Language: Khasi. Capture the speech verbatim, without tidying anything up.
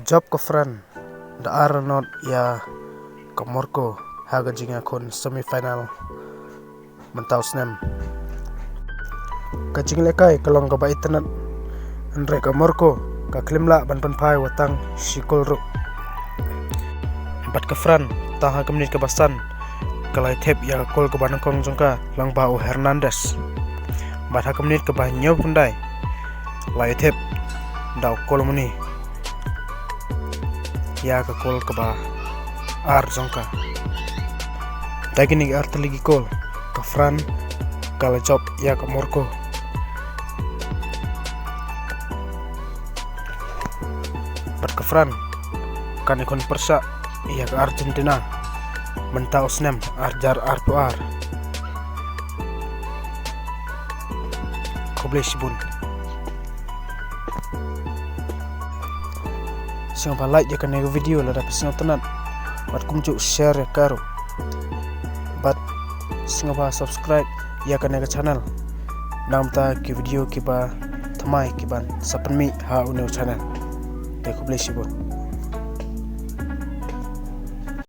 Jop ka France da ar not ïa ka Morocco ha ka jingïakhun semi final mynta u snem. Ka jinglehkai ka long kaba itynnad, hynrei ka Morocco ka khlem lah ban pynphai wat tang shi kol ruh. Bad ka France tang ha ka minit kaba san ka la ïa thep ïa ka kol kaba nyngkong jong ka lyngba u Hernandez. Bad ha ka minit kaba hynñiewphew khyndai la ïa thep da u Kolo Muani ïa ka kol kaba ar jong ka. Da kine ki artylli ki kol ka France ka la jop ïa ka Morocco. Bad ka France kan ïakhun pyrshah ïa ka Argentina mynta u snem ar hajar arphew ar. Khublei shibun. Sngewbha like ïa kane ka video lada phi sngewtynnad, bad kumjuh share ïa ka ruh. Bad sngewbha subscribe ïa kane ka channel. Namar ki video kiba thymmai kiban sa pynmih ha une u channel. Te khublei shibun.